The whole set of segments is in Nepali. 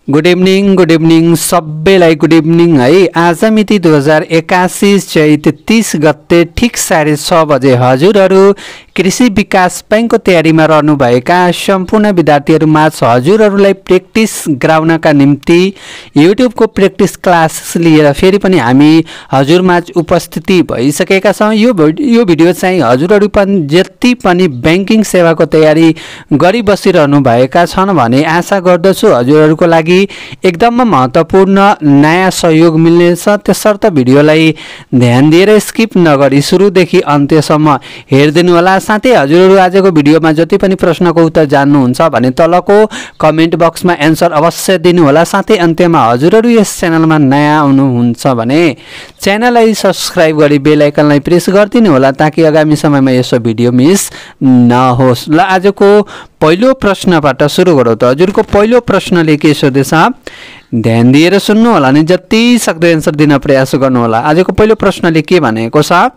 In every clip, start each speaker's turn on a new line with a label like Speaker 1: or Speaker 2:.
Speaker 1: गुड इभिनिङ सबैलाई गुड इभिनिङ है। आज मिति 2081 चैत 30 गते ठीक 6:30 बजे हजुरहरू कृषि विकास बैंकको तयारीमा रहनुभएका सम्पूर्ण विद्यार्थीहरूमा हजुरहरूलाई प्र्याक्टिस गराउनका निम्ति युट्युबको प्र्याक्टिस क्लास लिएर फेरि पनि हामी हजुरमाझ उपस्थिति भइसकेका छौँ। यो भिडियो चाहिँ हजुरहरू पनि जति पनि बैंकिङ सेवाको तयारी गरी बसिरहनु भएका छन् भने आशा गर्दछु हजुरहरूको लागि एकदम महत्त्वपूर्ण नयाँ सहयोग मिल्नेछ। त्यसर्थ भिडियोलाई ध्यान दिएर स्किप नगरी सुरुदेखि अन्त्यसम्म हेरिदिनु होला। साथै हजुरहरू आजको भिडियोमा जति पनि प्रश्नको उत्तर जान्नुहुन्छ भने तलको कमेन्ट बक्समा एन्सर अवश्य दिनु होला। साथै अन्त्यमा हजुरहरू यस च्यानलमा नयाँ आउनुहुन्छ भने च्यानललाई सब्स्क्राइब गरी बेल आइकनलाई प्रेस गरिदिनु होला ताकि आगामी समयमा यसो भिडियो मिस नहोस्। ल आजको पहिलो प्रश्नबाट सुरु गरौँ त। हजुरको पहिलो प्रश्नले के सोध्दैछ ध्यान दिएर सुन्नु होला नि जति सक्दो एन्सर दिन प्रयास गर्नु होला। आजको पहिलो प्रश्नले के भनेको छ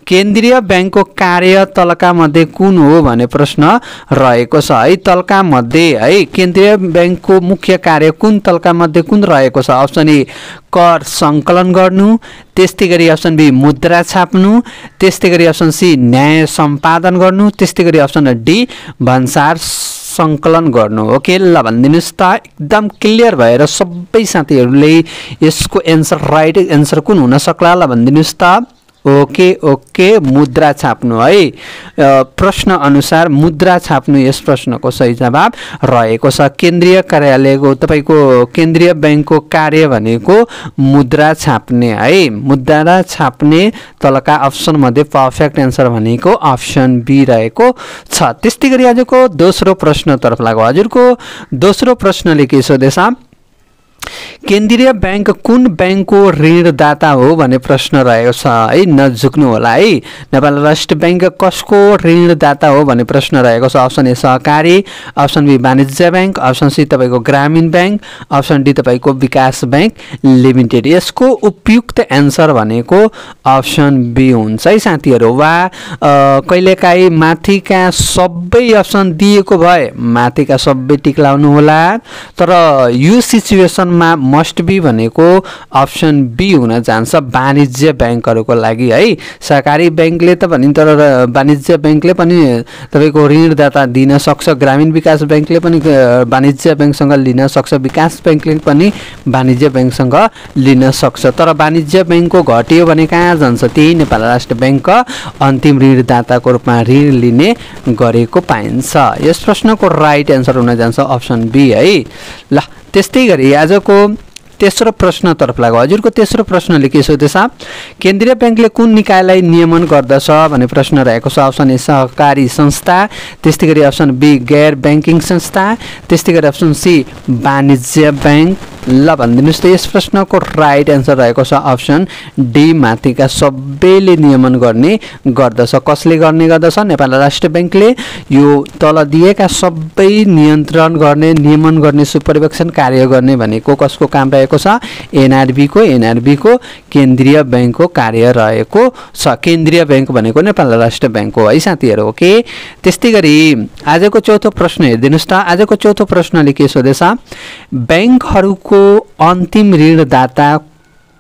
Speaker 1: केन्द्रीय बैंकको कार्य तलका मध्ये कुन हो भन्ने प्रश्न रहेको छ है। तलका मध्ये है केन्द्रीय बैंकको मुख्य कार्य कुन तलका मध्ये कुन रहेको छ। अप्सन ए कर सङ्कलन गर्नु, त्यस्तै गरी अप्सन बी मुद्रा छाप्नु, त्यस्तै गरी अप्सन सी न्याय सम्पादन गर्नु, त्यस्तै गरी अप्सन डी भन्सार सङ्कलन गर्नु। ओके ल भनिदिनुहोस् त एकदम क्लियर भएर सबै साथीहरूले यसको एन्सर राइट एन्सर कुन हुन सक्ला ल भनिदिनुहोस् त। ओके मुद्रा छाप्नु है। प्रश्न अनुसार मुद्रा छाप्नु यस प्रश्नको सही जवाब रहेको छ। केन्द्रीय कार्यालयको तपाईको केन्द्रीय बैंकको कार्य भनेको मुद्रा छाप्ने है। मुद्रा छाप्ने तलका अप्सन मध्ये पर्फेक्ट एन्सर भनेको अप्सन बी रहेको छ। त्यस्तै गरी आजको दोस्रो प्रश्नतर्फ लागौ। हजुरको दोस्रो प्रश्नले के सोध्दैछ केन्द्रीय बैंक कुन बैंकको ऋणदाता हो भन्ने प्रश्न रहेको छ है। नझुक्नु होला है। नेपाल राष्ट्र बैंक कसको ऋणदाता हो भन्ने प्रश्न रहेको छ। अप्सन ए सहकारी, अप्सन बी वाणिज्य बैंक, अप्सन सी तपाईको ग्रामीण बैंक, अप्सन डी तपाईको विकास बैंक लिमिटेड। यसको उपयुक्त एन्सर भनेको अप्सन बी हुन्छ है साथीहरू। वा कहिलेकाहीँ माथिका सबै अप्सन दिएको भए माथिका सबै टिक लाउनु होला। तर यो सिचुएसन मस्ट बी भनेको अप्सन बी हुन जान्छ वाणिज्य बैंकहरूको लागि है। सहकारी बैंकले त भनिन्छ तर वाणिज्य बैंकले पनि तपाईको ऋणदाता दिन सक्छ। ग्रामीण विकास बैंकले पनि वाणिज्य बैंकसँग लिन सक्छ, विकास बैंकले पनि वाणिज्य बैंकसँग लिन सक्छ। तर वाणिज्य बैंकको घट्यो भने कहाँ जान्छ त्यही नेपाल राष्ट्र बैंक अन्तिम ऋणदाताको रूपमा ऋण लिने गरेको पाइन्छ। यस प्रश्नको राइट एन्सर हुन जान्छ अप्सन बी है। ल त्यस्तै गरी आजको तेस्रो प्रश्नतर्फ लागौ। हजुरको तेस्रो प्रश्नले के सोध्दैछ केन्द्रीय बैंकले कुन निकायलाई नियमन गर्दछ भन्ने प्रश्न रहेको छ। अप्सन ए सहकारी संस्था, त्यस्तै गरी अप्सन बी गैर बैंकिङ संस्था, त्यस्तै गरी अप्सन सी वाणिज्य बैंक। ल भनिदिनुहोस् त यस प्रश्नको राइट एन्सर रहेको छ अप्सन डी माथिका सबैले नियमन गर्ने गर्दछ। कसले गर्ने गर्दछ नेपाल राष्ट्र बैंकले। यो तल दिएका सबै नियन्त्रण गर्ने नियमन गर्ने सुपरभिजन कार्य गर्ने भनेको कसको काम रहेको छ एनआरबी को केन्द्रीय बैंकको कार्य रहेको छ। केन्द्रीय बैंक भनेको नेपाल राष्ट्र बैंक हो है साथीहरू। ओके त्यस्तै गरी आजको चौथो प्रश्न हेरिदिनुहोस् त। आजको चौथो प्रश्नले के सोध्दैछ बैंकहरूको अन्तिम ऋणदाता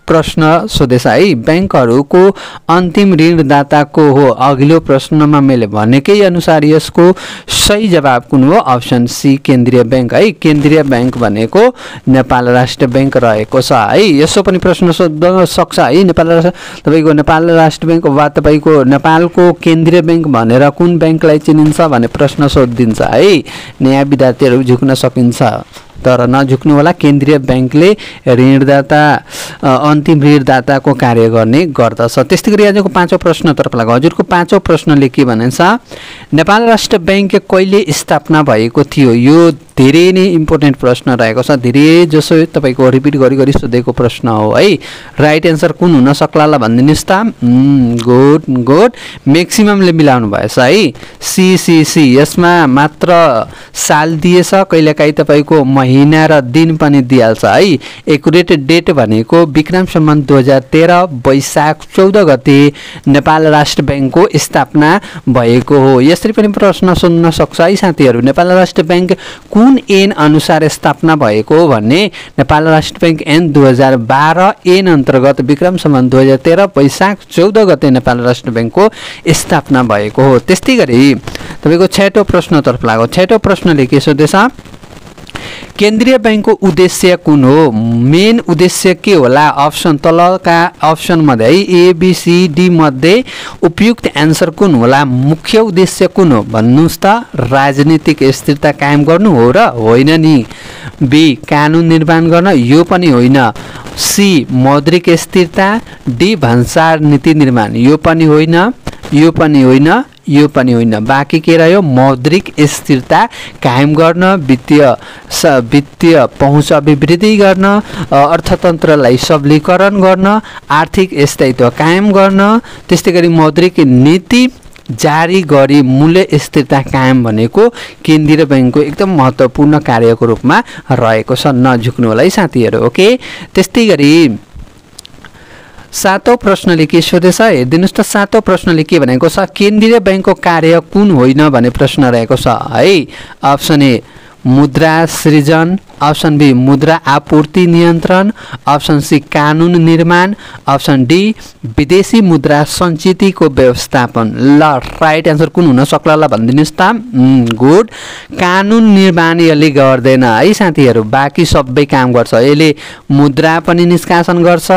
Speaker 1: प्रश्न सोधेछ है। बैंकहरूको अन्तिम ऋणदाता को हो। अघिल्लो प्रश्नमा मैले भनेकै अनुसार यसको सही जवाब कुन हो अप्सन सी केन्द्रीय बैंक है। केन्द्रीय बैंक भनेको नेपाल राष्ट्र बैंक रहेको छ है। यसो पनि प्रश्न सोध्न सक्छ है तपाईको नेपाल राष्ट्र बैंक वा तपाईको नेपालको केन्द्रीय बैंक भनेर कुन बैंकलाई चिनिन्छ भन्ने प्रश्न सोधिदिन्छ है। नयाँ विद्यार्थीहरू झुक्न सकिन्छ तर नझुक्नु होला। केन्द्रीय बैंकले ऋणदाता अन्तिम ऋणदाताको कार्य गर्ने गर्दछ। त्यस्तै गरी आजको पाँचौं प्रश्नतर्फ लागौ। हजुरको पाँचौं प्रश्नले के भन्छ नेपाल राष्ट्र बैंक कहिले स्थापना भएको थियो। यो धेरै नै इम्पोर्टेन्ट प्रश्न रहेको छ। धेरै जसो तपाईको रिपिट गरी सोधेको प्रश्न हो है। राइट एन्सर कुन हुन सक्ला ल भनिदिनुहोस् त। गुड म्याक्सिममले मिलाउनु भएछ है। सी यसमा मात्र साल दिएछ, कहिलेकाहीँ तपाईको महिना र दिन पनि दिइहाल्छ है। एकुरेट डेट भनेको विक्रम सम्वत 2013 वैशाख 14 गते नेपाल राष्ट्र बैंकको स्थापना भएको हो। यसरी पनि प्रश्न सोध्न सक्छ है साथीहरू। नेपाल राष्ट्र बैंक कुन कुन ऐन अनुसार स्थापना भएको भन्ने नेपाल राष्ट्र बैंक ऐन 2012 ऐन अन्तर्गत विक्रम सम्वत 2013 वैशाख 14 गते नेपाल राष्ट्र बैंकको स्थापना भएको हो। त्यस्तै गरी तपाईको 6औं प्रश्नतर्फ लागौ। 6औं प्रश्नले के सोध्दैछ, केन्द्रीय बैंकको उद्देश्य कुन हो? मेन उद्देश्य के होला? अप्सन तलका अप्सन मध्ये ए बी सी डी मध्ये उपयुक्त एन्सर कुन होला? मुख्य उद्देश्य कुन हो भन्नुस् त? राजनीतिक स्थिरता कायम गर्नु हो र होइन नि? बी कानुन निर्माण गर्न, यो पनि होइन। सी मौद्रिक स्थिरता, डी भन्सार नीति निर्माण, यो पनि होइन, यो पनि होइन, यो पनि होइन। बाँकी के रह्यो? मौद्रिक स्थिरता कायम गर्न, वित्तीय पहुँच अभिवृद्धि गर्न, अर्थतन्त्रलाई सबलीकरण गर्न, आर्थिक स्थायित्व कायम गर्न, त्यस्तै गरी मौद्रिक नीति जारी गरी मूल्य स्थिरता कायम भनेको केन्द्रीय बैंकको एकदम महत्त्वपूर्ण कार्यको रूपमा रहेको छ। नझुक्नु होला है साथीहरू। ओके, त्यस्तै गरी 7औं प्रश्नले के सोधेछ हेर्दिनुस् त। 7औं प्रश्नले के भनेको छ, केन्द्रीय बैंकको कार्य कुन होइन भन्ने प्रश्न रहेको छ है। अप्सन ए मुद्रा सृजन, अप्सन बी मुद्रा आपूर्ति नियन्त्रण, अप्सन सी कानुन निर्माण, अप्सन डी विदेशी मुद्रा सञ्चितको व्यवस्थापन। ल राइट एन्सर कुन हुन सक्ला ल भनिदिनुस् त। गुड, कानुन निर्माण यसले गर्दैन है साथीहरू, बाँकी सबै काम गर्छ। यसले मुद्रा पनि निष्कासन गर्छ,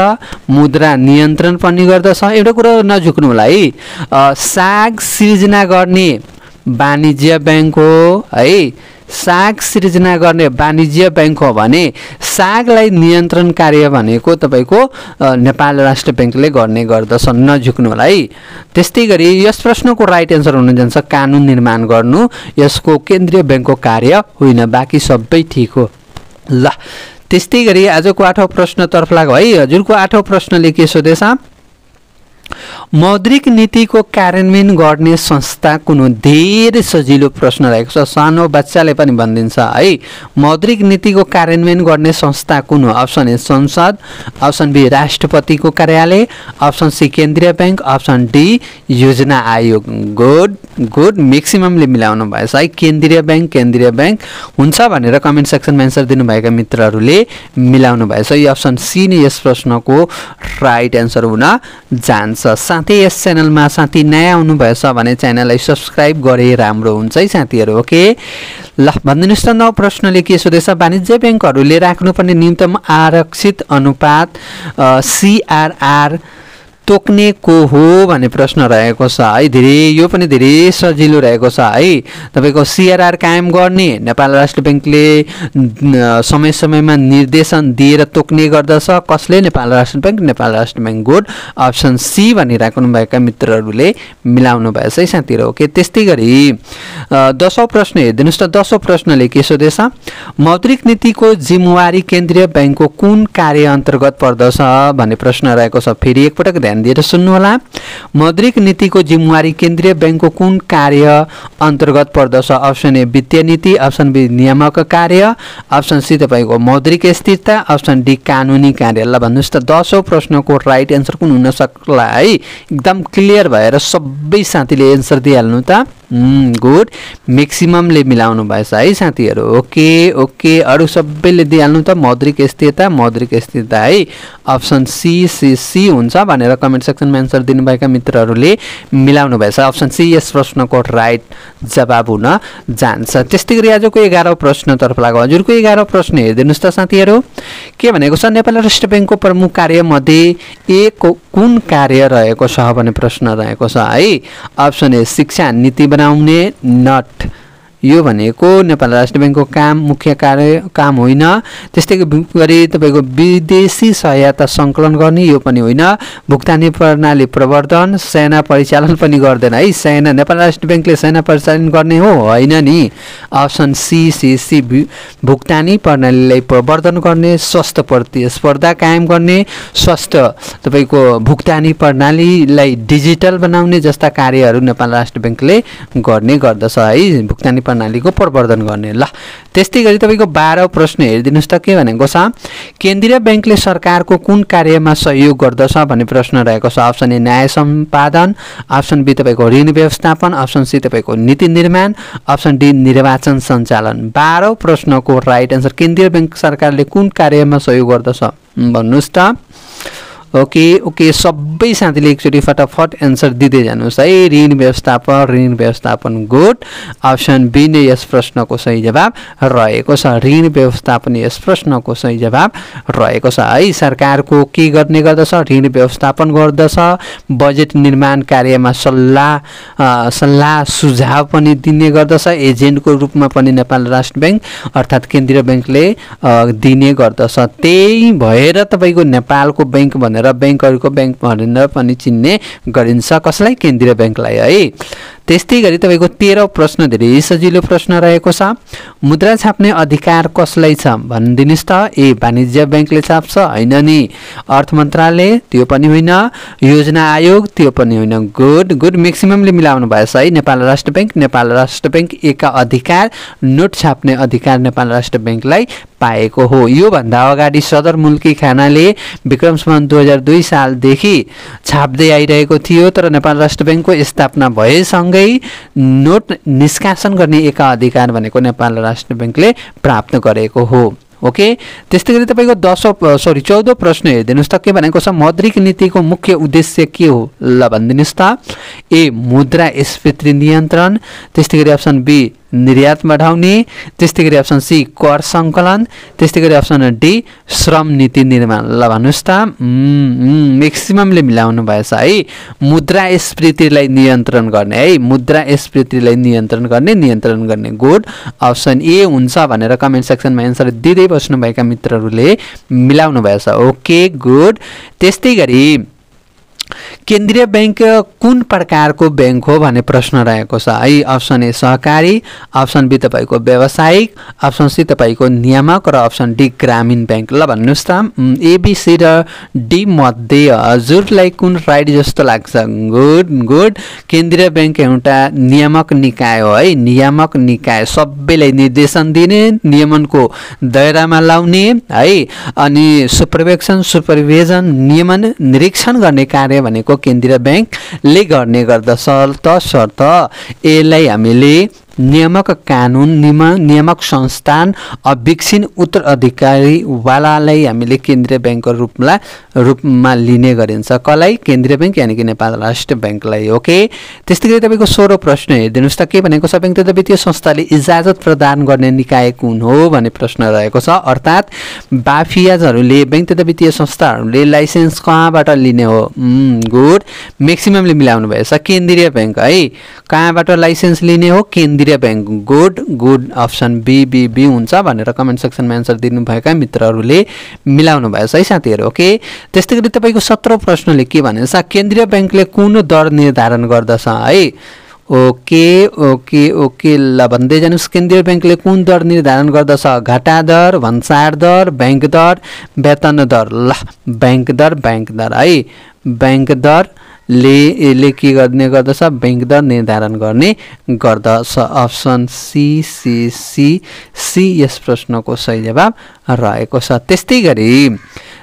Speaker 1: मुद्रा नियन्त्रण पनि गर्दछ। एउटा कुरा नझुक्नु होला है, साग सिर्जना गर्ने वाणिज्य बैंक हो है। साग सिर्जना गर्ने वाणिज्य बैंक हो भने सागलाई नियन्त्रण कार्य भनेको तपाईको नेपाल राष्ट्र बैंकले गर्ने गर्दछ। नझुक्नु होला है। त्यस्तै गरी यस प्रश्नको राइट एन्सर हुन जान्छ कानुन निर्माण गर्नु, यसको केन्द्रीय बैंकको कार्य होइन, बाँकी सबै ठीक हो। ल त्यस्तै गरी आजको 8औं प्रश्नतर्फ लागौ है। हजुरको 8औं प्रश्नले के सोधेछ, मौद्रिक नीतिको कार्यान्वयन गर्ने संस्था कुन हो? धेरै सजिलो प्रश्न रहेको छ, सानो बच्चाले पनि भनिदिन्छ है। मौद्रिक नीतिको कार्यान्वयन गर्ने संस्था कुन हो? अप्सन ए संसद, अप्सन बी राष्ट्रपतिको कार्यालय, अप्सन सी केन्द्रीय बैंक, अप्सन डी योजना आयोग। गुड गुड, म्याक्सिममले मिलाउनु भएछ है। केन्द्रीय बैंक हुन्छ भनेर कमेन्ट सेक्सनमा एन्सर दिनुभएका मित्रहरूले मिलाउनु भएछ। यो अप्सन सी नै यस प्रश्नको राइट एन्सर हुन जान्छ। साथै यस च्यानलमा साथी नयाँ आउनुभएछ भने च्यानललाई सब्स्क्राइब गरे राम्रो हुन्छ है साथीहरू। ओके, ल भनिदिनुहोस् त 9 प्रश्नले के सोधेछ, वाणिज्य ब्याङ्कहरूले राख्नुपर्ने न्यूनतम आरक्षित अनुपात CRR तोक्ने को हो भन्ने प्रश्न रहेको छ है। यो पनि धेरै सजिलो रहेको छ है। तपाईको CRR कायम गर्ने नेपाल राष्ट्र बैंकले समय समयमा निर्देशन दिएर तोक्ने गर्दछ। कसले? नेपाल राष्ट्र बैंक। गुड, अप्सन सी भनिराख्नु भएका मित्रहरूले मिलाउनु भएछ है साथीहरू। ओके, त्यस्तै गरी 10औं प्रश्न हेर्दिनुस् त। 10औं प्रश्नले के सोधेछ, मौद्रिक नीतिको जिम्मेवारी केन्द्रीय बैंकको कुन कार्य अन्तर्गत पर्दछ भन्ने प्रश्न रहेको छ। फेरि एकपटक ध्यान दिएर सुन्नु होला। मौद्रिक नीतिको जिम्मेवारी केन्द्रीय बैंकको कुन कार्य अन्तर्गत पर्दछ? अप्सन ए वित्तीय नीति, अप्सन बी नियामक कार्य, अप्सन सी तपाईको मौद्रिक स्थिरता, अप्सन डी कानुनी कार्य। ल भन्नुस् त 10औं प्रश्नको राइट एन्सर कुन हुन सक्ला है? एकदम क्लियर भएर सबै साथीले एन्सर दिइहाल्नु त। गुड, म्याक्सिममले मिलाउनु भएछ है साथीहरू। ओके ओके, अरू सबैले दिइहाल्नु त। मौद्रिक स्थिरता है, अप्सन सी हुन्छ भनेर कमेन्ट सेक्सनमा एन्सर दिनुभएका मित्रहरूले मिलाउनु भएछ। अप्सन सी यस प्रश्नको राइट जवाब हुन जान्छ। त्यस्तै गरी आजको 11औं प्रश्नतर्फ लागौ। हजुरको 11औं प्रश्न हेरिदिनुहोस् त साथीहरू। के भनेको छ, नेपाल राष्ट्र बैंकको प्रमुख कार्य मध्ये एक कुन कार्य रहेको छ भन्ने प्रश्न रहेको छ है। अप्सन ए शिक्षा नीति बनाउने, नट यो भनेको नेपाल राष्ट्र बैंकको मुख्य काम होइन। त्यस्तै गरी तपाईको विदेशी सहायता सङ्कलन गर्ने, यो पनि होइन। भुक्तानी प्रणाली प्रवर्धन, सेना परिचालन पनि गर्दैन है। सेना नेपाल राष्ट्र बैंकले सेना परिचालन गर्ने हो होइन नि। अप्सन सी भुक्तानी प्रणालीलाई प्रवर्धन गर्ने, स्वस्थ प्रतिस्पर्धा कायम गर्ने, स्वस्थ तपाईको भुक्तानी प्रणालीलाई डिजिटल बनाउने जस्ता कार्यहरू नेपाल राष्ट्र बैंकले गर्ने गर्दछ है। भुक्तानी प्रणालीको प्रवर्धन गर्ने। ल त्यस्तै गरी तपाईको 12औं प्रश्न हेरिदिनुस् त के भनेको छ केन्द्रीय बैंकले सरकारको कुन कार्यमा सहयोग गर्दछ भन्ने प्रश्न रहेको छ। अप्सन ए न्याय सम्पादन, अप्सन बी तपाईको ऋण व्यवस्थापन, अप्सन सी तपाईको नीति निर्माण, अप्सन डी निर्वाचन सञ्चालन। 12औं प्रश्नको राइट आन्सर केन्द्रीय बैंक सरकारले कुन कार्यमा सहयोग गर्दछ भन्नुस् त। ओके सबै साथीले एकचोटि फटाफट एन्सर दिँदै जानुहोस् है। ऋण व्यवस्थापन गुड। अप्सन बी नै यस प्रश्नको सही जवाब रहेको छ। ऋण व्यवस्थापन यस प्रश्नको सही जवाब रहेको छ है। सरकारको के गर्ने गर्दछ ऋण व्यवस्थापन गर्दछ, बजेट निर्माण कार्यमा सल्लाह सुझाव पनि दिने गर्दछ, एजेन्टको रूपमा पनि नेपाल राष्ट्र बैंक अर्थात् केन्द्रीय बैंकले दिने गर्दछ। त्यही भएर तपाईको नेपालको बैंक भनेर बैंकहरुको बैंक भनेर पनि चिन्ने गरिन्छ कसलाई केन्द्रीय बैंकलाई है। त्यस्तै गरी तपाईको 13औं प्रश्न धेरै सजिलो प्रश्न रहेको छ। मुद्रा छाप्ने अधिकार कसलाई छ भनिदिनुस् त। ए वाणिज्य बैंकले छाप्छ हैन नि, अर्थ मन्त्रालय त्यो पनि होइन, योजना आयोग त्यो पनि होइन। गुड म्याक्सिममले मिलाउनु भएछ है। नेपाल राष्ट्र बैंक एका अधिकार नोट छाप्ने अधिकार नेपाल राष्ट्र बैंकलाई पाएको हो। यो भन्दा अगाडि सदरमुल्की खानाले विक्रम सम्वत 2002 सालदेखि छाप्दै आइरहेको थियो, तर नेपाल राष्ट्र बैंकको स्थापना भएसँगै नोट निष्कासन गर्ने एका अधिकार भनेको नेपाल राष्ट्र बैंकले प्राप्त गरेको हो। ओके त्यस्तै गरी तपाईको 14औं प्रश्न हेर्दिनुस् त के भनेको छ मौद्रिक नीतिको मुख्य उद्देश्य के हो ल भन्दिनुस् त। ए मुद्रास्फीति नियन्त्रण, त्यस्तै गरी अप्सन बी निर्यात बढाउने, त्यस्तै गरी अप्सन सी कर सङ्कलन, त्यस्तै गरी अप्सन डी श्रम नीति निर्माण। ल भन्नुस् त। म्याक्सिममले मिलाउनु भएछ है। मुद्रास्फीतिलाई नियन्त्रण गर्ने है, मुद्रास्फीतिलाई नियन्त्रण गर्ने गुड। अप्सन ए हुन्छ भनेर कमेन्ट सेक्सनमा एन्सर दिँदै बस्नुभएका मित्रहरूले मिलाउनु भएछ। Okay good. त्यस्तै गरी केन्द्रीय बैंक कुन प्रकारको बैंक हो भन्ने प्रश्न रहेको छ है। अप्सन ए सहकारी, अप्सन बी तपाईको व्यावसायिक, अप्सन सी तपाईको नियामक र अप्सन डी ग्रामीण बैंक। ल भन्नुस् त एबीसी र डी मध्ये हजुरलाई कुन राइट जस्तो लाग्छ। गुड। केन्द्रीय बैंक एउटा नियामक निकाय हो है। नियामक निकाय सबैलाई निर्देशन दिने, नियमनको दायरामा लाउने है, अनि सुपरभिजन नियमन निरीक्षण गर्ने कार्य भनेको केन्द्रीय बैंकले गर्ने गर्दछ। तसर्थ यसलाई हामीले नियामक कानुन नियामक संस्थान अविकसित उत्तराधिकारी वालालाई हामीले केन्द्रीय बैंकको रूपमा लिने गरिन्छ। कसलाई केन्द्रीय बैंक यानि कि नेपाल राष्ट्र बैंकलाई। ओके त्यस्तै गरी तपाईको 16औं प्रश्न हेर्दिनुस् त के भनेको छ बैंक तथा वित्तीय संस्थाले इजाजत प्रदान गर्ने निकाय कुन हो भन्ने प्रश्न रहेको छ। अर्थात् बाफियाजहरूले बैंक तथा वित्तीय संस्थाहरूले लाइसेन्स कहाँबाट लिने हो। गुड म्याक्सिममले मिलाउनु भएछ केन्द्रीय बैंक है। कहाँबाट लाइसेन्स लिने हो केन्द्रीय बैंक। गुड अप्सन बी हुन्छ भनेर कमेन्ट सेक्सनमा एन्सर दिनुभएका मित्रहरूले मिलाउनु भएछ है साथीहरू। ओके त्यस्तै गरी तपाईको 17औं प्रश्नले के भनेछ केन्द्रीय बैंकले कुन दर निर्धारण गर्दछ है। ओके ल भन्दै जानुस् केन्द्रीय बैंकले कुन दर निर्धारण गर्दछ। घाटा दर, भन्सार दर, बैंक दर, वेतन दर। ल बैंक दर है। बैंक दर ले के गर्ने गर्दछ बैंक दर निर्धारण गर्ने गर्दछ। अप्सन सी यस प्रश्नको सही जवाब रहेको छ। त्यस्तै गरी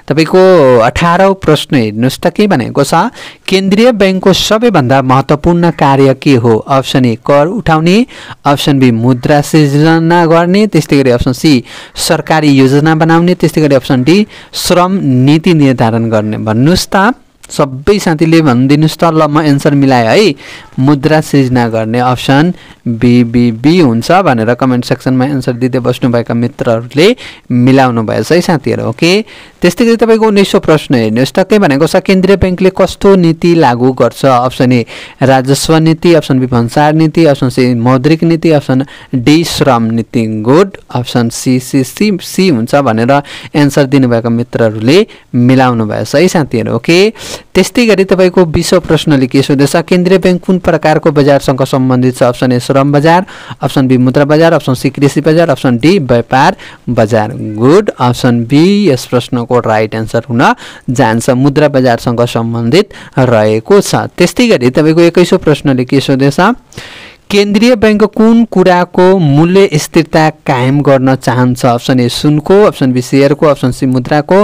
Speaker 1: तपाईको 18औं प्रश्न हेर्नुस् त के भनेको छ केन्द्रीय बैंकको सबैभन्दा महत्त्वपूर्ण कार्य के हो। अप्सन ए कर उठाउने, अप्सन बी मुद्रा सृजना गर्ने, त्यस्तै गरी अप्सन सी सरकारी योजना बनाउने, त्यस्तै गरी अप्सन डी श्रम नीति निर्धारण गर्ने। भन्नुस् त सबै साथीले भनिदिनुस् त। ल म एन्सर मिलाएँ है। मुद्रा सृजना गर्ने अप्सन बी हुन्छ भनेर कमेन्ट सेक्सनमा एन्सर दिँदै बस्नुभएका मित्रहरूले मिलाउनु भएछ है साथीहरू। ओके त्यस्तै गरी तपाईको 19औं प्रश्न हेर्नुहोस् त के भनेको छ केन्द्रीय बैंकले कस्तो नीति लागू गर्छ। अप्सन ए राजस्व नीति, अप्सन बी भन्सार नीति, अप्सन सी मौद्रिक नीति, अप्सन डी श्रम नीति। गुड अप्सन सी हुन्छ भनेर एन्सर दिनुभएका मित्रहरूले मिलाउनु भएछ है साथीहरू। ओके त्यस्तै गरी तपाईको 20औं प्रश्नले के सोध्दैछ केन्द्रीय बैंक कुन प्रकारको बजारसँग सम्बन्धित छ। अप्सन ए श्रम बजार, अप्सन बी मुद्रा बजार, अप्सन सी कृषि बजार, अप्सन डी व्यापार बजार। गुड अप्सन बी यस प्रश्नको राइट एन्सर हुन जान्छ। मुद्रा बजारसँग सम्बन्धित रहेको छ। त्यस्तै गरी तपाईको 21औं प्रश्नले के सोध्दैछ केन्द्रीय बैंक कुन कुराको मूल्य स्थिरता कायम गर्न चाहन्छ? अप्सन ए सुनको, अप्सन बी शेयरको, अप्सन सी मुद्राको,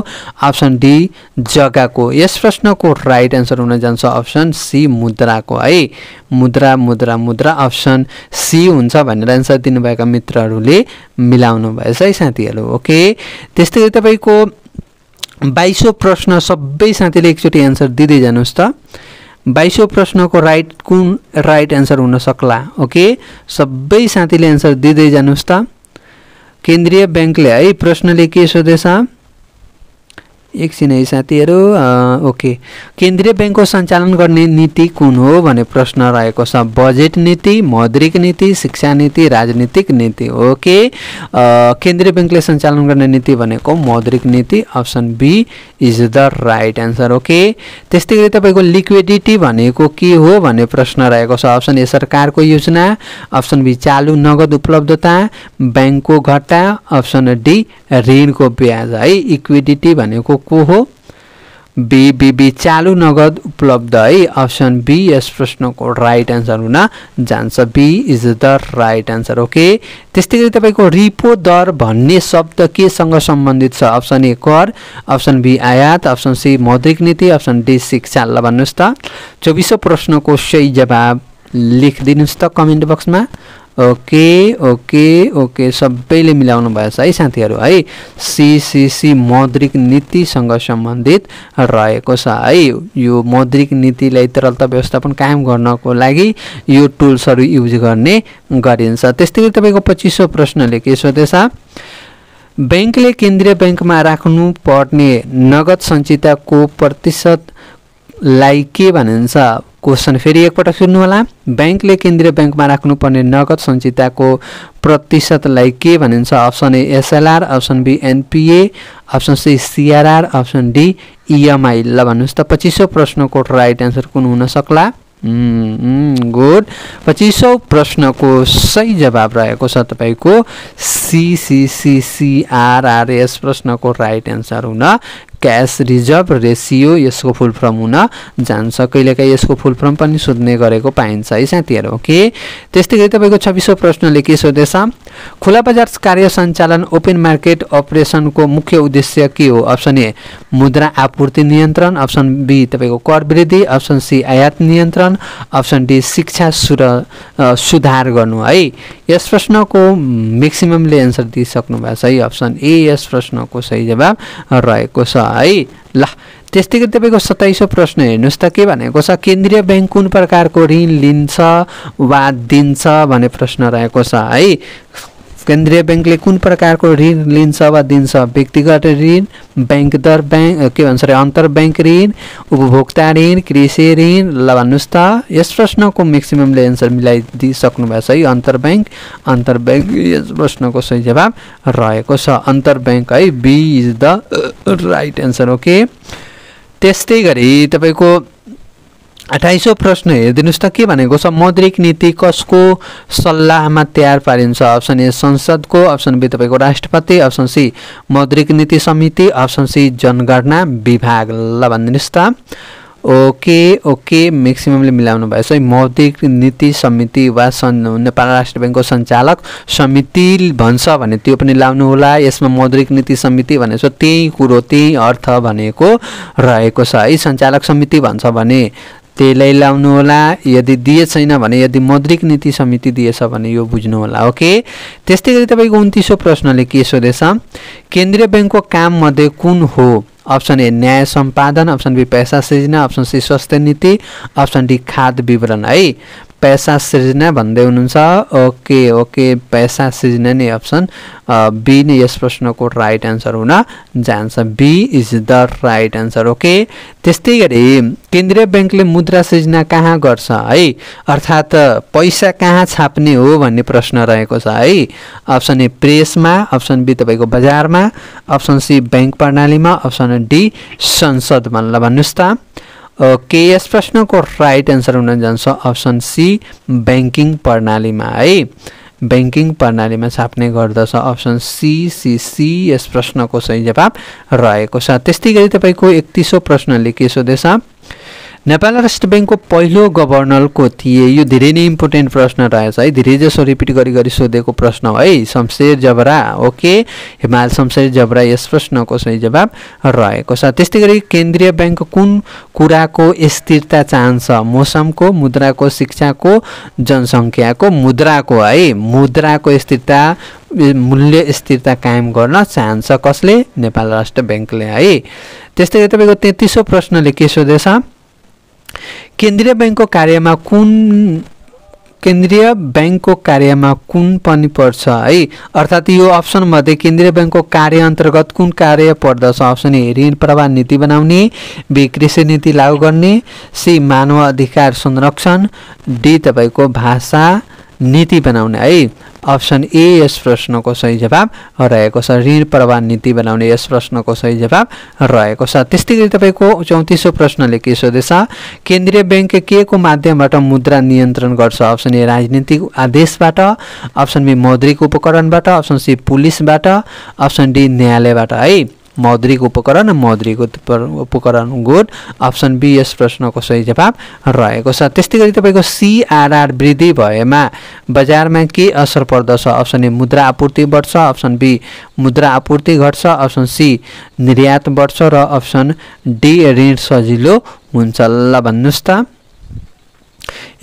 Speaker 1: अप्सन डी जग्गाको। यस प्रश्नको राइट आन्सर हुन जान्छ अप्सन सी मुद्राको है। मुद्रा मुद्रा मुद्रा अप्सन सी हुन्छ भनेर आन्सर दिनुभएका मित्रहरूले मिलाउनु भएछ है साथीहरू। ओके, त्यस्तै गरी तपाईँको 22औं प्रश्न सबै साथीले एकचोटि आन्सर दिँदै जानुहोस् त। 22औं प्रश्नको कुन राइट आन्सर हुन सक्ला? ओके, सबै साथीले आन्सर दिँदै जानुहोस् त। केन्द्रीय बैंकले है प्रश्नले के सोधेछ? एकछिन है साथीहरू। ओके, केन्द्रीय बैंकको सञ्चालन गर्ने नीति कुन हो भने प्रश्न रहेको छ। बजेट नीति, मौद्रिक नीति, शिक्षा नीति, राजनीतिक नीति। ओके, केन्द्रीय बैंकले सञ्चालन गर्ने नीति भनेको मौद्रिक नीति। Option B is the right answer. Okay, त्यस्तै गरी तपाईँको लिक्विडिटी भनेको के हो भन्ने प्रश्न रहेको छ। अप्सन ए सरकारको योजना, अप्सन बी चालु नगद उपलब्धता, बैंकको घाटा, अप्सन डी ऋणको ब्याज है। इक्विडिटी भनेको को हो? बी चालु नगद उपलब्ध है। अप्सन बी यस प्रश्नको राइट आन्सर हुन जान्छ। B is the right answer. Okay, त्यस्तै गरी तपाईँको रिपो दर भन्ने शब्द केसँग सम्बन्धित छ? अप्सन ए कर, अप्सन बी आयात, अप्सन सी मौद्रिक नीति, अप्सन डी शिक्षा। ल भन्नुहोस् त 24औं प्रश्नको सही जवाब लेखिदिनुहोस् त कमेन्ट बक्समा। ओके ओके ओके, सबैले मिलाउनु भएछ है साथीहरू है। सी मौद्रिक नीतिसँग सम्बन्धित रहेको छ है। यो मौद्रिक नीतिलाई तरलता व्यवस्थापन कायम गर्नको लागि यो टुल्सहरू युज गर्ने गरिन्छ। त्यस्तै गरी तपाईँको 25औं प्रश्नले के सोधेछ? बैंकले केन्द्रीय बैंकमा राख्नु पर्ने नगद सञ्चिताको प्रतिशतलाई के भनिन्छ? क्वेसन फेरि एकपटक सुन्नु होला। बैंकले केन्द्रीय बैंकमा राख्नुपर्ने नगद सञ्चिताको प्रतिशतलाई के भनिन्छ? Option A SLR, option B NPA, option C CRR, option D EMI. ल भन्नुहोस् त 25औं प्रश्नको राइट आन्सर कुन हुन सक्ला? गुड, 25औं प्रश्नको सही जवाब रहेको छ तपाईँको सीआरआर। यस प्रश्नको राइट आन्सर हुन क्यास रिजर्भ रेसियो यसको फुल फर्म हुन जान्छ। कहिलेकाहीँ यसको फुल फर्म पनि सोध्ने गरेको पाइन्छ है साथीहरू। ओके, त्यस्तै गरी तपाईँको 26औं प्रश्नले के सोधेछ? खुला बजार कार्य सञ्चालन ओपन मार्केट अपरेसनको मुख्य उद्देश्य के हो? अप्सन ए मुद्रा आपूर्ति नियन्त्रण, अप्सन बी तपाईँको कर वृद्धि, अप्सन सी आयात नियन्त्रण, अप्सन डी शिक्षा सुधार गर्नु है। यस प्रश्नको म्याक्सिममले एन्सर दिइसक्नु भएको छ है। अप्सन ए यस प्रश्नको सही जवाब रहेको छ है। ल त्यस्तै गरी तपाईँको 27औं प्रश्न हेर्नुहोस् त के भनेको छ? केन्द्रीय बैंक कुन प्रकारको ऋण लिन्छ वा दिन्छ भन्ने प्रश्न रहेको छ है। केन्द्रीय बैंकले कुन प्रकारको ऋण लिन्छ वा दिन्छ? व्यक्तिगत ऋण, बैंक दर के भन्छ अरे अन्तर बैंक ऋण, उपभोक्ता ऋण, कृषि ऋण। ल भन्नुहोस् त यस प्रश्नको म्याक्सिममले एन्सर मिलाइदिइसक्नु भएको छ है। अन्तर बैंक यस प्रश्नको सही जवाब रहेको छ अन्तर बैंक है। B is the right answer. Okay, त्यस्तै गरी तपाईँको 28औं प्रश्न हेरिदिनुहोस् त के भनेको छ? मौद्रिक नीति कसको सल्लाहमा तयार पारिन्छ? अप्सन ए संसदको, अप्सन बी तपाईँको राष्ट्रपति, अप्सन सी मौद्रिक नीति समिति, अप्सन सी जनगणना विभाग। ल भनिदिनुहोस् त। ओके ओके, म्याक्सिममले मिलाउनु भएछ है। मौद्रिक नीति समिति वा नेपाल राष्ट्र बैंकको सञ्चालक समिति भन्छ भने त्यो पनि लाउनु होला। यसमा मौद्रिक नीति समिति भनेको त्यही कुरो, त्यही अर्थ भनेको रहेको छ है। सञ्चालक समिति भन्छ भने त्यसलाई लाउनु होला। यदि दिए छैन भने, यदि मौद्रिक नीति समिति दिएछ भने यो बुझ्नु होला। ओके, त्यस्तै गरी तपाईँको 29औं प्रश्नले के सोधेछ? केन्द्रीय बैंकको काम मध्ये कुन हो? अप्सन ए न्याय सम्पादन, अप्सन बी पैसा सृजना, अप्सन सी स्वास्थ्य नीति, अप्सन डी खाद्य विवरण है। पैसा सृजना भन्दै हुनुहुन्छ। ओके ओके, पैसा सृजना नै अप्सन बी नै यस प्रश्नको राइट आन्सर हुन जान्छ। B is the right answer. Okay, त्यस्तै गरी केन्द्रीय बैंकले मुद्रा सृजना कहाँ गर्छ है? अर्थात् पैसा कहाँ छाप्ने हो भन्ने प्रश्न रहेको छ है। अप्सन ए प्रेसमा, अप्सन बी तपाईँको बजारमा, अप्सन सी बैंक प्रणालीमा, अप्सन डी संसदमा। ल भन्नुहोस् त। ओके, यस प्रश्नको राइट आन्सर हुन जान्छ अप्सन सी बैंकिङ प्रणालीमा है। बैंकिङ प्रणालीमा छाप्ने गर्दछ। अप्सन सी यस प्रश्नको सही जवाब रहेको छ। त्यस्तै गरी तपाईँको 31औं प्रश्नले के सोधेछ? नेपाल राष्ट्र बैंकको पहिलो गभर्नर को थिए? यो धेरै नै इम्पोर्टेन्ट प्रश्न रहेछ है, धेरै जसो रिपिट गरी सोधेको प्रश्न हो है। शमशेर जबरा। ओके, हिमाल शमशेर जबरा यस प्रश्नको सही जवाब रहेको छ। त्यस्तै गरी केन्द्रीय बैंक कुन कुराको स्थिरता चाहन्छ? मौसमको, मुद्राको, शिक्षाको, जनसङ्ख्याको? मुद्राको है, मुद्राको स्थिरता, मूल्य स्थिरता कायम गर्न चाहन्छ कसले? नेपाल राष्ट्र बैंकले है। त्यस्तै गरी तपाईको 33औं प्रश्नले के सोधेछ? केन्द्रीय बैंकको कार्यमा कुन पनि पर्छ है? अर्थात् यो अप्सन मध्ये केन्द्रीय बैंकको कार्य अन्तर्गत कुन कार्य पर्दछ? अप्सन ए ऋण प्रवाह नीति बनाउने, बी कृषि नीति लागू गर्ने, सी मानव अधिकार संरक्षण, डी तपाईको भाषा नीति बनाउने है। अप्सन ए यस प्रश्नको सही जवाब रहेको छ, ऋण प्रवाह नीति बनाउने यस प्रश्नको सही जवाब रहेको छ। त्यस्तै गरी तपाईको 34औं प्रश्नले के सोधेछ? केन्द्रीय बैंक के को माध्यमबाट मुद्रा नियन्त्रण गर्छ? अप्सन ए राजनीतिक आदेशबाट, अप्सन बी मौद्रिक उपकरणबाट, अप्सन सी पुलिसबाट, अप्सन डी न्यायालयबाट है। मौद्रिक उपकरण गुड, अप्सन बी यस प्रश्नको सही जवाब रहेको छ। त्यस्तै गरी तपाईको सीआरआर वृद्धि भएमा बजारमा के असर पर्दछ? अप्सन ए मुद्रा आपूर्ति बढ्छ, अप्सन बी मुद्रा आपूर्ति घट्छ, अप्सन सी निर्यात बढ्छ र अप्सन डी ऋण सजिलो हुन्छ। ल भन्नुस् त।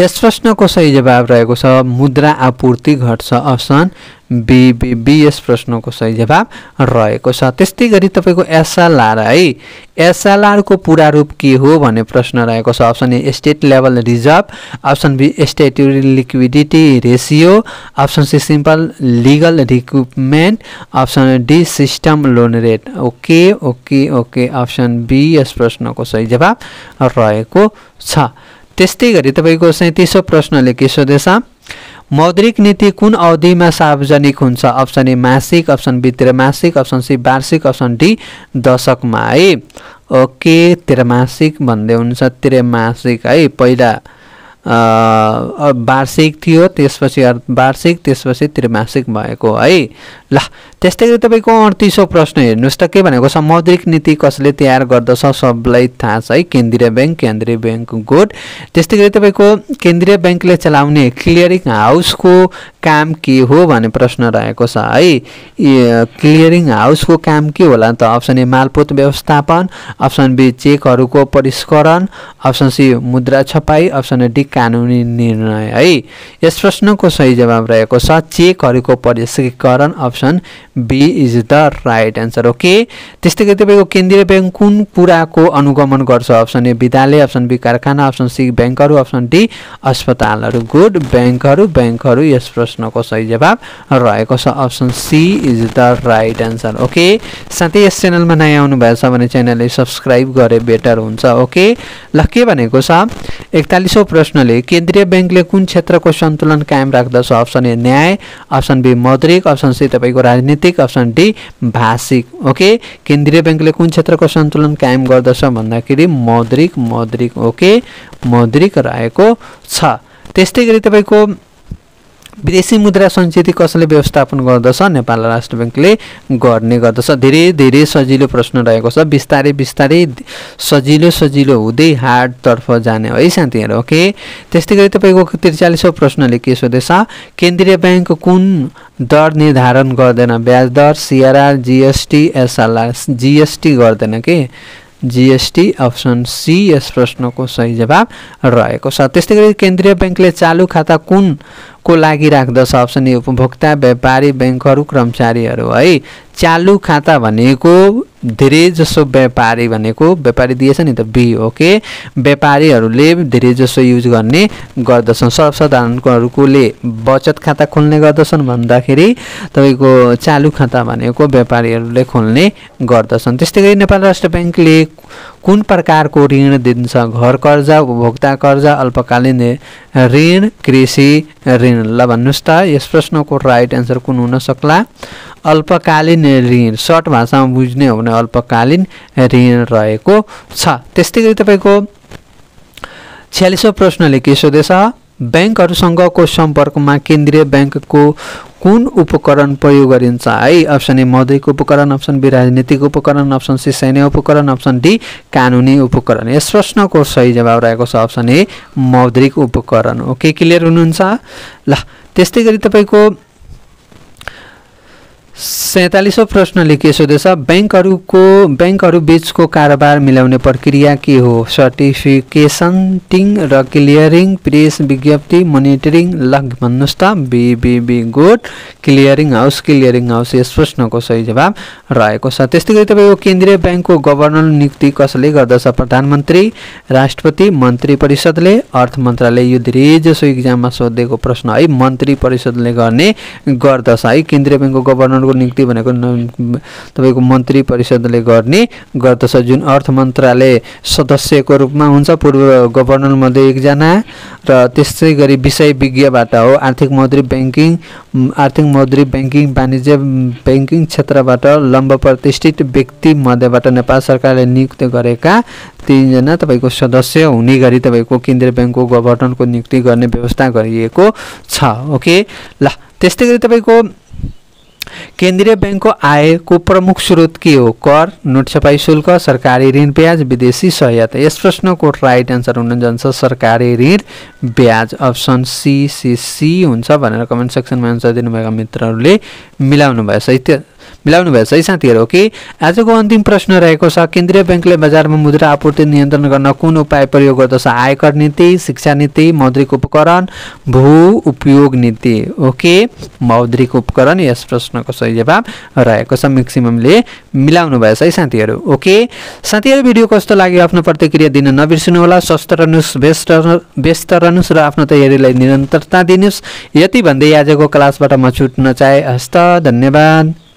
Speaker 1: यस प्रश्नको सही जवाब रहेको छ मुद्रा आपूर्ति घट्छ, अप्सन बी यस प्रश्नको सही जवाब रहेको छ। त्यस्तै गरी तपाईको एसएलआर है, एसएलआर को पूरा रूप के हो भन्ने प्रश्न रहेको छ। Option A state level reserve, option B statutory liquidity ratio, option C simple legal recruitment, option D system loan rate. Okay okay okay, option B यस प्रश्नको सही जवाब रहेको छ। त्यस्तै गरी तपाईको 37औं प्रश्नले के सोधेछ? मौद्रिक नीति कुन अवधिमा सार्वजनिक हुन्छ? अप्सन ए मासिक, अप्सन बी त्रैमासिक, अप्सन सी वार्षिक, अप्सन डी दशकमा है। ओके, त्रैमासिक भन्दै हुन्छ, त्रैमासिक है। पहिला वार्षिक थियो, त्यसपछि अर्धवार्षिक, त्यसपछि त्रैमासिक भएको है। ल त्यस्तै गरी तपाईको 38औं प्रश्न हेर्नुस् त, के भनेको छ? मौद्रिक नीति कसले तयार गर्दछ? सबलाई थाहा छ है, केन्द्रीय बैंक गुड। त्यस्तै गरी तपाईको केन्द्रीय बैंकले चलाउने क्लियरिङ हाउसको काम के हो भन्ने प्रश्न रहेको छ है। क्लियरिङ हाउसको काम के होला त? अप्सन ए मालपोत व्यवस्थापन, अप्सन बी चेकहरूको परिष्करण, अप्सन सी मुद्रा छपाई, अप्सन डी कानुनी निर्णय है। यस प्रश्नको सही जवाब रहेको छ चेकहरूको परिष्करण, option B is the right answer. Okay, त्यस्तै गरी तपाईको केन्द्रीय बैंक कुन कुराको अनुगमन गर्छ? अप्सन ए विद्यालय, अप्सन बी कारखाना, अप्सन सी बैंकहरू, अप्सन डी अस्पतालहरू। गुड, बैंकहरू यस प्रश्नको सही जवाब रहेको छ, option C is the right answer. Okay, साथै यस च्यानलमा नयाँ आउनु भएछ भने च्यानललाई सब्स्क्राइब गरे बेटर हुन्छ। ओके, ल के भनेको छ? 41औं प्रश्नले केन्द्रीय बैंकले कुन क्षेत्रको सन्तुलन कायम राख्दछ? अप्सन ए न्याय, अप्सन बी मौद्रिक, अप्सन सी तपाईको राजनीतिक, अप्सन डी भाषिक। ओके, केन्द्रीय बैंकले कुन क्षेत्रको सन्तुलन कायम गर्दछ भन्दाखेरि मौद्रिक। ओके, मौद्रिक रहेको छ। त्यस्तै गरी तपाईको विदेशी मुद्रा सञ्चित कसले व्यवस्थापन गर्दछ? नेपाल राष्ट्र बैंकले गर्ने गर्दछ। धेरै सजिलो प्रश्न रहेको छ, बिस्तारै सजिलो हुँदै हार्ड तर्फ जाने है साथीहरु। ओके, त्यस्तै गरी तपाईको 43औं प्रश्नले के सोधेछ? केन्द्रीय बैंक कुन दर निर्धारण गर्दैन? ब्याज दर, सीआरआर, जीएसटी, एसएलआर। जीएसटी गर्दैन के, जीएसटी अप्सन सी यस प्रश्नको सही जवाब रहेको छ। त्यस्तै गरी केन्द्रीय बैंकले चालू खाता कुन को लागि राख्दछ? अप्सन ए उपभोक्ता, व्यापारी, बैंकहरू, कर्मचारीहरू है। चालू खाता भनेको धेरै जसो व्यापारी दिएछ नि त बी। ओके, व्यापारीहरूले धेरै जसो युज गर्ने गर्दछन्। सर्वसाधारणकोले बचत खाता खोल्ने गर्दछन् भन्दाखेरि तपाईको चालू खाता भनेको व्यापारीहरूले खोल्ने गर्दछन्। त्यस्तै गरी नेपाल राष्ट्र बैंकले कुन प्रकारको ऋण दिन्छ? घर कर्जा, उपभोक्ता कर्जा, अल्पकालीन ऋण, कृषि ऋण। ल भन्नुस् त यस प्रश्नको राइट एन्सर कुन हुन सक्ला? अल्पकालीन ऋण। सर्ट भाषामा बुझ्ने हो भने अल्पकालीन ऋण रहेको छ। त्यस्तै गरी तपाईको 46औं प्रश्नले के सोधेछ? बैंकहरुसँगको सम्पर्कमा केन्द्रीय बैंकको कुन उपकरण प्रयोग गरिन्छ है? अप्सन ए मौद्रिक उपकरण, अप्सन बी राजनीतिक उपकरण, अप्सन सी सैन्य उपकरण, अप्सन डी कानुनी उपकरण। यस प्रश्नको सही जवाब रहेको छ अप्सन ए मौद्रिक उपकरण। ओके, क्लियर हुनुहुन्छ? ल त्यस्तै गरी तपाईको 47औं प्रश्नले के सोध्दैछ? बैंकहरु बीचको कारोबार मिलाउने प्रक्रिया के हो? सर्टिफिकेशनिङ र क्लियरिङ, प्रेस विज्ञप्ति, मोनिटरिङ। ल भन्नुस् त बी गुड, क्लियरिङ हाउस यस प्रश्नको सही जवाब रहेको छ। त्यस्तै गरी तपाईको केन्द्रीय बैंकको गभर्नर नियुक्ति कसले गर्दछ? प्रधानमन्त्री, राष्ट्रपति, मन्त्री परिषदले, अर्थ मन्त्रालय। यो धेरै जसो एक्जाममा सोधेको प्रश्न है, मन्त्री परिषदले गर्ने गर्दछ है। केन्द्रीय बैंकको गभर्नर नियुक्ति भनेको तपाईको मन्त्री परिषदले गर्ने गर्दछ, जुन अर्थ मन्त्रालय सदस्यको रूपमा हुन्छ। पूर्व गभर्नर मध्ये एकजना र त्यसै गरी विषय विज्ञबाट हो आर्थिक मौद्रिक बैंकिङ, वाणिज्य बैंकिङ क्षेत्रबाट लम्ब प्रतिष्ठित व्यक्ति मध्येबाट नेपाल सरकारले नियुक्त गरेका 3 जना तपाईको सदस्य हुने गरी तपाईको केन्द्रीय बैंकको गभर्नरको नियुक्ति गर्ने व्यवस्था गरिएको छ। ओके, ल त्यस्तै गरी तपाईको केन्द्रीय बैंकको आयको प्रमुख स्रोत के हो? कर, नोट छपाई शुल्क, सरकारी ऋण ब्याज, विदेशी सहायता। यस प्रश्नको राइट आन्सर हुन जान्छ सरकारी ऋण ब्याज। अप्सन सी हुन्छ भनेर कमेन्ट सेक्सनमा आन्सर दिनुभएका मित्रहरूले मिलाउनु भएछ है साथीहरु। ओके, आजको अन्तिम प्रश्न रहेको छ केन्द्रीय बैंकले बजारमा मुद्रा आपूर्ति नियन्त्रण गर्न कुन उपाय प्रयोग गर्दछ? आयकर नीति, शिक्षा नीति, मौद्रिक उपकरण, भू उपयोग नीति। ओके, मौद्रिक उपकरण यस प्रश्नको सही जवाब रहेको छ। म्याक्सिममले मिलाउनु भएछ है साथीहरु। ओके साथीहरु, भिडियो कस्तो लाग्यो आफ्नो प्रतिक्रिया दिन नबिर्सनु होला। स्वस्थ रहनुस्, व्यस्त रहनुस् र आफ्नो तयारीलाई निरन्तरता दिनुस्। यति भन्दै आजको क्लासबाट म छुट्न चाहे। हस्त, धन्यवाद।